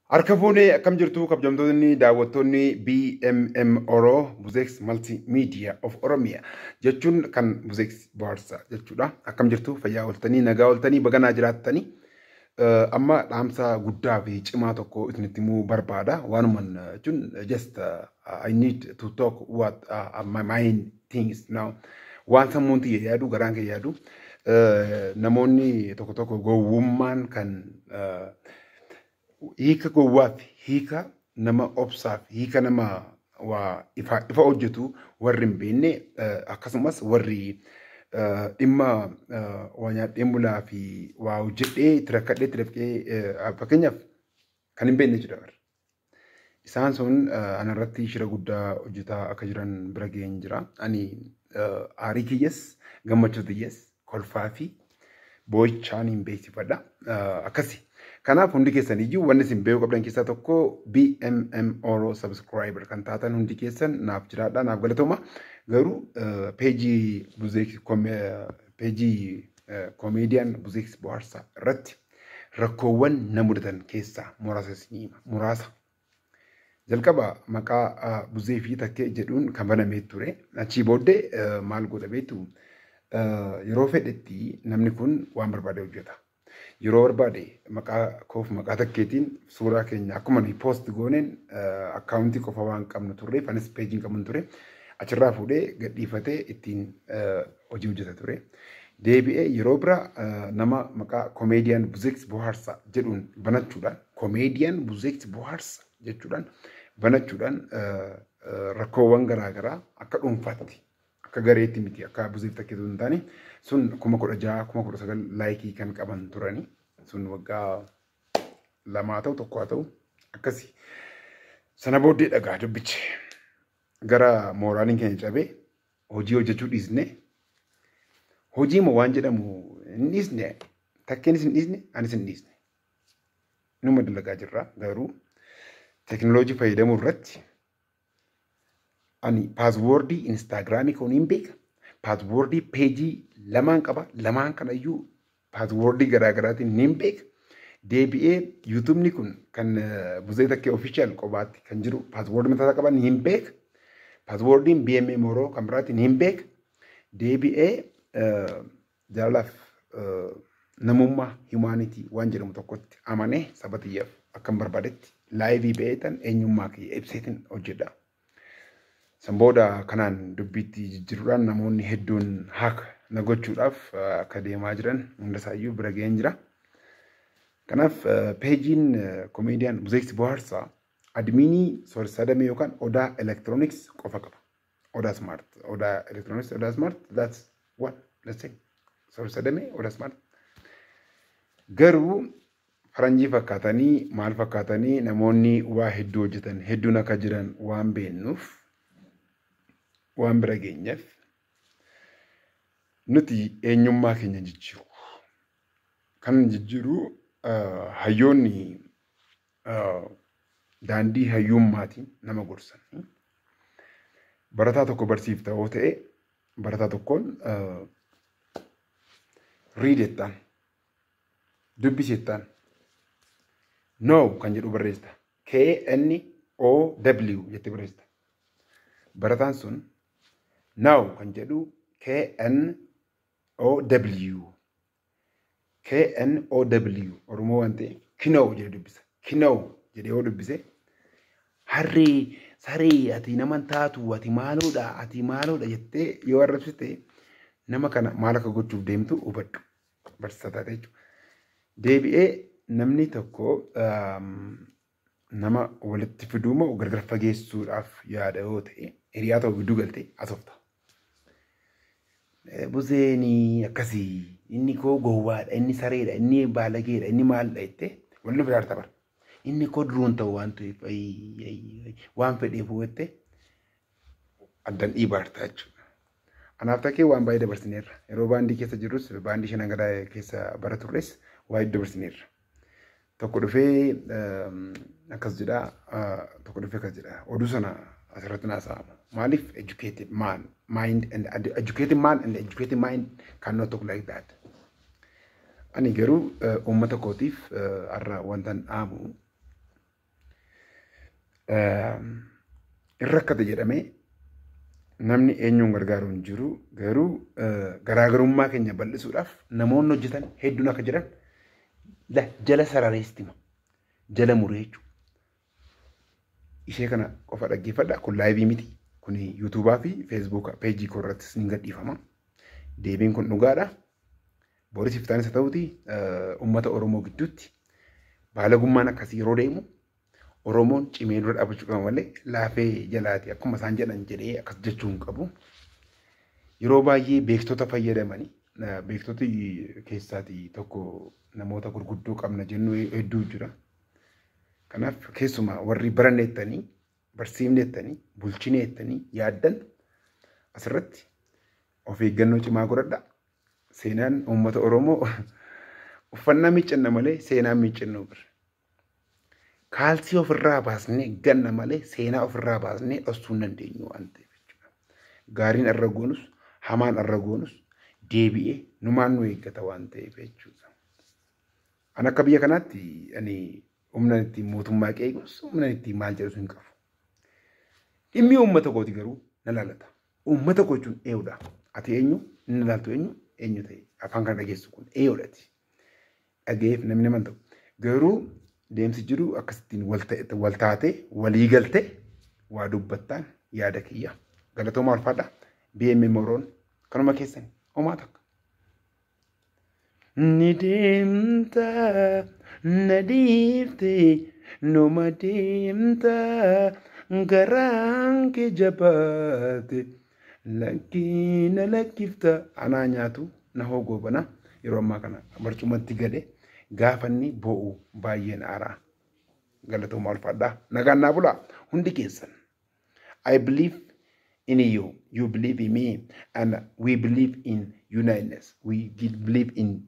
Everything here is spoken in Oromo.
Harka fuunee, akkam jirtu kabajamtoonni daawwattoonni BMM Oro, Buzex Multimedia of Oromia jechuun kan Buzex Bohaarsaa jechuudha. Akkam jirtu, fayyaa ooltanii, nagaa ooltanii, baganaa jiraattanii. Amma dhaamsa guddaa fi cimaa tokko isinitti himuu barbaada. Waanuman jechuun just I need to talk what my mind thinks now. Waan sammuun tiyya yaadu, garaan kiyya yaadu. Namoonni tokko tokko gowwummaan kan hiika gowwaa fi hiika nama obsaa fi hiika nama waa ifa ifa hojjetu warri hin beekne, akkasumas warri dhimma waa nyaadheen bulaa fi waa hojjedhee itti rakkadhee itti dafqee fakkeenyaaf kan hin beekne jechuudha. Isaan sun anarratti shira guddaa hojjetaa akka jiran bira ga'een jira. Ani aarii kiyyas, gammachuu kiyyas kolfaa fi boo'ichaan hin beeksifadha. Akkasi. Kanaaf hundi keessan iyyuu wanni isin beekuu qabdan keessaa tokko, BMM Oro subscriber kan taatan hundi keessan naaf jiraadha, naaf galatooma. Garuu peejii Buzeeks, peejii Komeediyaan Buzeeks Bohaarsaa irratti rakkoowwan na mudatan keessaa muraasa isinii hima. Muraasa. Jalqaba maqaa Buzee fi Takkee jedhuun kan banamee ture. Achii booddee maal godha beektu? Yeroo fedhetti namni kun waan barbaade hojjeta. Yeroo barbaade maqaa koof maqaa Takkeetiin suuraa keenya akkuma nuyi post gooneen, akkaawuntii qofa waan qabnu turreef, anis peejiin qabu ture. Achirraa fuudhee gadhiifatee ittiin hojii hojjeta ture. Deebi'ee yeroo bira nama maqaa Komeediyaan Buzeeks Bohaarsaa jedhuun banachuudhaan, Komeediyaan Buzeeks Bohaarsaa jechuudhaan banachuudhaan, rakkoowwan garaagaraa akka dhuunfaatti, akka gareetti miti, akka Buzeef Takkeetu hin taane, sun 16,000, 19,000 like kan qaban turani. Sun waggaa 2 ta'u, 1 haa ta'u, akkasi. Sana booddee dhagaa dubbichi gara mooraaliin keenya cabee hojii hojjechuu dhiisne. Hojii moo waan jedhamu hin dhiisne, Takkeenis hin dhiisne, anis hin dhiisne. Numa dalagaa jirra, garuu teekinooloojii fayyadamuu irratti ani passwordii Instagramii koo niin beeka. Passwordii peejii lamaan qaba. Lamaan kanayyuu passwordii garaagaraatiin niin beeka. Deebi'ee YouTubeni kun kan Buzee Takkee Official qobaatti kan jiru passwordii mataa qaba, niin beeka. Passwordiin BMM Oro kan biraatti niin beeka. Deebi'ee jaalalaaf namummaa, humanity waan jedhamu tokkotti amanee, saba xiyyaaf akkan barbaadetti live ba'eetan eenyummaa kiyya ibseetiin hojjedha. San booda kanaan dubbiitti jijjiiruudhaan namoonni hedduun haaka na gochuudhaaf akka deemaa jiran hundasaayyuu bira ga'een jira. Kanaaf peejiin Komeediyaan Buzeeks Bohaarsaa adminii Sooressa Damee yookaan Odaa Electronics qofa qaba. Odaa Smart, Odaa Electronics, Odaa Smart, that's one, let's say. Sooressa Damee, Odaa Smart. Garuu faranjii fakkaatanii, maal fakkaatanii, namoonni waa hedduu hojjetan hedduun akka jiran waan beeknuuf, waan bira geenyeef, nuti eenyummaa keenya jijjiiru. Kan jijjiiru hayyoonni daandii hayyummaatiin nama gorsan. Barataa tokko barsiifta yoo ta'e, barataa tokkoon read jettaan, dubbisi jettaan, know kan jedhu barreessita. Know jettee barreessita. Barataan sun now kan jedhu Know Know, Oromoo waan ta'eef kinoo jedhee dubbisa. Kinoo jedhee yoo dubbise, harree, saree, ati nama taatu, ati maaloodha, ati maaloodha jettee yoo arrabsite, nama kana maal akka gochuuf deemtu hubadhu. Barsiisaa taate jechuudha. Deebi'ee namni tokko nama walitti fiduu moo gargar fageessuudhaaf yaada yoo ta'e, hiriyaa ta'u gidduu galtee haasofta. Buzeenii akkasii, inni koo gowwaadha, inni sareedha, inni baalageedha, inni maalidha jettee waliin of ilaalta bara. Inni koo duruun ta'u waan ta'eef waan fedheef jettee addan dhiibaarta jechuudha. Anaaf Takkee waan baay'ee dabarsineerra. Yeroo baandii keessa jirrus, baandii shanan gadaa keessa bara turres, waa hedduu dabarsineerra. Tokko dhufee akkas jedha, tokko dhufee akkas jedha. Oduu sana asirratti naasa'ama. Maaliif educated man mind and educated man and educated mind cannot talk like that. Ani garuu uummata kootiif har'a wantan dhaamu Hin rakkate jedhamee namni eenyuun gargaaru hin jiru, garuu garaagarummaa keenya bal'isuudhaaf namoonni hojjetan hedduun akka jiran jala sarareestima, jala muree jechuudha. Ishee kana qofa dhaggeeffadha. Kun live miti. Kun yuutuubaa fi feesbuuka peejii koo irrattis ni gadhiifama. Deebiin kun dhugaadha. Boris iftaanis haa ta'uti, uummata Oromoo gidduutti baalagummaan akkasii yeroo deemu Oromoon cimee dura dhaabbachuu qaba malee laafee jalaati akkuma isaan jedhan jedhee akkas jechuu hin qabu. Yeroo baay'ee beektota fayyadamanii, beektota keessaatii tokko namoota gurguddoo qabna jennu hedduu jira. Kanaaf keessumaa warri baranneettanii, barsiifneettanii, bulchineettanii yaaddan asirratti of eeggannoo cimaa godhadha. Seenaan uummata Oromoo uffannaa miiccanna malee seenaa miiccannu bira. Kaalsii ofirraa baasnee ganna malee seenaa ofirraa baasnee dhoksuu hin dandeenyu waan ta'eef jechuudha. Gaariin irra goonus, hamaan irra goonus deebi'ee numaan nu eeggata waan ta'eef jechuudha. Ani akka biyya kanaatti ani humna ittiin mootummaa qeequs, humna ittiin maal jedhus hin qabu. Dhimmi uummata kooti garuu na laalata. Uummata koo jechuun eenyudha? Ati eenyu? Inni laaltu eenyu? Eenyu ta'e? Afaan kana dhageessu kun eenyudhati? Dhageef namni nama ta'u. Garuu deemsi jiru akkasittiin wal taatee, walii galtee waa dubbattaan yaada kiyya. Galatooma, ulfaadha. BMM Oroon kanuma keessan homaa takka. Ni deemta, na dhiifte, numa deemta, garaan kee jabaate lakkii na lakkifta. Anaa nyaatu na hogoobana. Yeroo ammaa kana barcumatti gale gaafanni bo'u baay'een aaraa. Galatooma, ulfaadhaa. Nagaan naa bulaa hundi keessan. I believe in you, you believe in me, and we believe in uniteness. We believe in